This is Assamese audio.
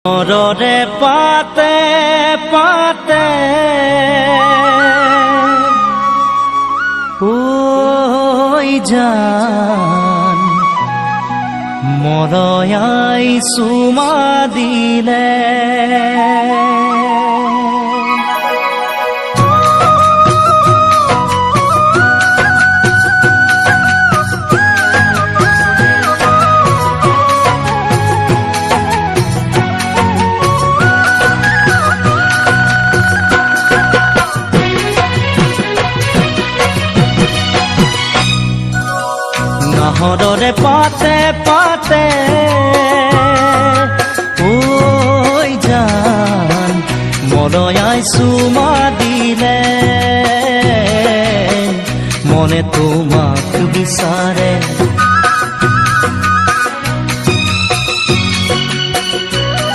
নাহৰৰে পাতে পাতে, ঐ জান, মৰয়াই চুমা দিলে। নাহৰৰে পাতে পাতে, ঐ জান, মৰয়াই চুমা দিলে। মনে তোমাক বিচাৰে।